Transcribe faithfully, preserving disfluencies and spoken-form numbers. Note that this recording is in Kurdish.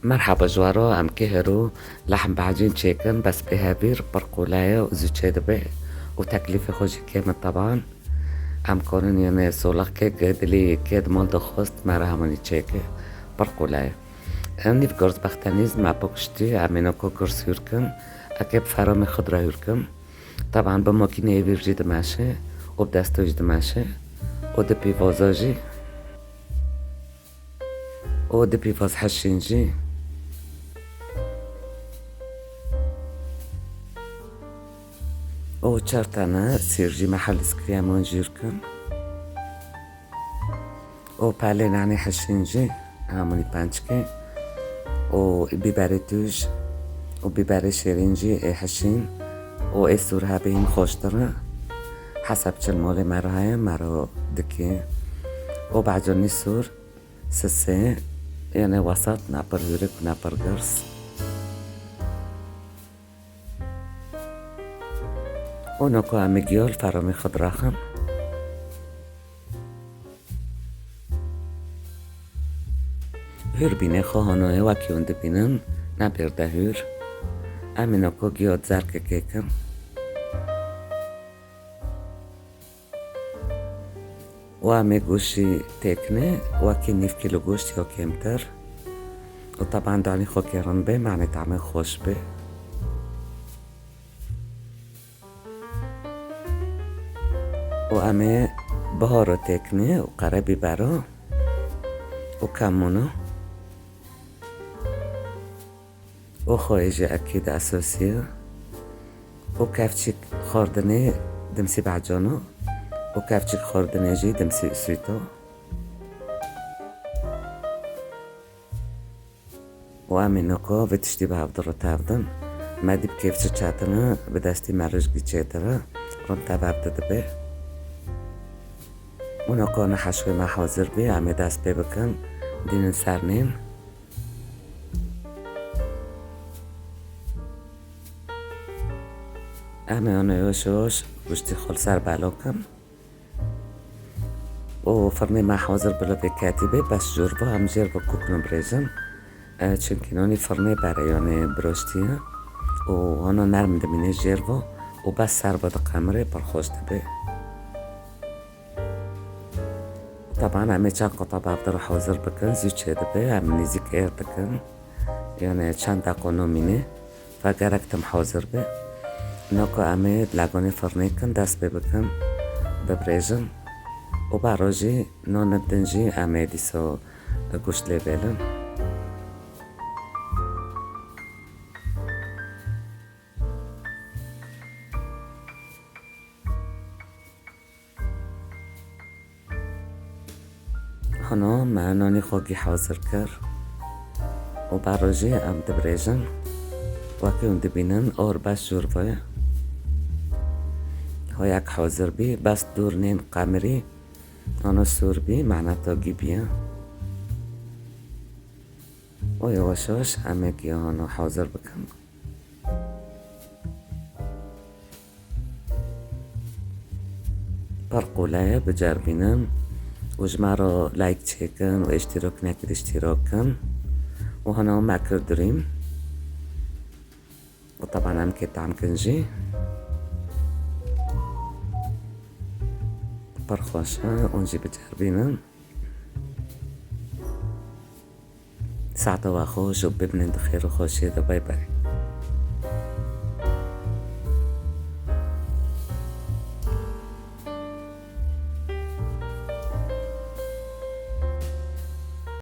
Merhaba ji we re, em kê hero lehm behecîn çêkin, bes bê hevîr pir qûle ye û zû çêdibe û teklîfê xwe jî kêm e teban. Em karin yanê solexkê kê dilî kê di mal de xwest me re hemûnî çêke. Pir qûle ye. Em nîv girs bextenîz me pokiştî, em ê noko girs hûr kin, eke bi feramê xwe re hûr kim. Teban bi makîneyê vîr jî dimeşe û bi destê jî dimeşe û di pîvaza jî û di pîvaz heşîn jî û çar tane sîr jî me helis kiriye, em wan jûr kin. û pelê nanê heşîn jî, hemûnî pençikê û bîberê tûj û bîberê şêrîn jî ê heşîn û ê sûr hebîn xweştir e. Hesab çil molê me re heye, me re dikê û beconî sûr, sisê, yanê wesat, ne pir hûrik, ne pir girs. Û noko em ê giya li feramê xwe diraxin. Hûr bînê xwe hanoyê wekî hûn dibînin, ne bêrde hûr. Em ê noko giya di zerkekê kin. Û em ê goşt jî têkinê, wekî nîv kîlo goşt ya kêmtir. Û teban danî xwe kê rind bê, manê tamê xweş bê. Û em ê biharo têkinê û qere bîbero û kemûno. û xweyê jî ekîd esasî ye. Û kevçîk xwardinê dimsî behcano û kevçîk xwardinê jî dimsî usûto. Û em ê noko vê tiştî bi hev di ritevdin. Me dî bi kêfçi çetine, bi destî me rijgî çêtire, rin tev hev di dibe. Û noko ne heşwê me hazir bî, em ê dest pê bikin, dînin ser nîn. Em ê hano yoş yoş goştî xwe li ser belo kin. Û firnê me hazir bi li vê ketî bê, bes jor ve em jêr ve kûkno birêjin. E, çimkî nonî firnê bere, yanê biroştî ye. Û hano nerm dimîne jêr ve û bes ser ve diqemire, pir xweş dibe. Teban em ê çend qota bavdira hazir bikin, zû çêdibe, em nêzîk êr dikin. Yanê çend deqo nomîne, ve gerek tim hazir be. Noko em ê legonê firnê kin, dest pê bikin, bibirêjin. Û baro jî nonê din jî em ê dîso goşt lê bêlin. Hano me nanî xwe gî hazir kir û baro jî em dibirêjin. Wekî hûn dibînin, or bes jor ve. Hoyek hazir bî, bes dûr nên qemirî, hano sûr bî, mehneto gî bîye. Û yavaş yavaş em ê gî hano hazir bikin. Pir qûle ye, biceribînin û ji me re like çêkin û îştîrok nekir îştîrok kin û hana me kir durîm û teban em kê tam kin jî. Pir xweş e, hûn jî biceribînin. Saeta we xweş û bimînin di xêr û xweşiyê de. Bay bay.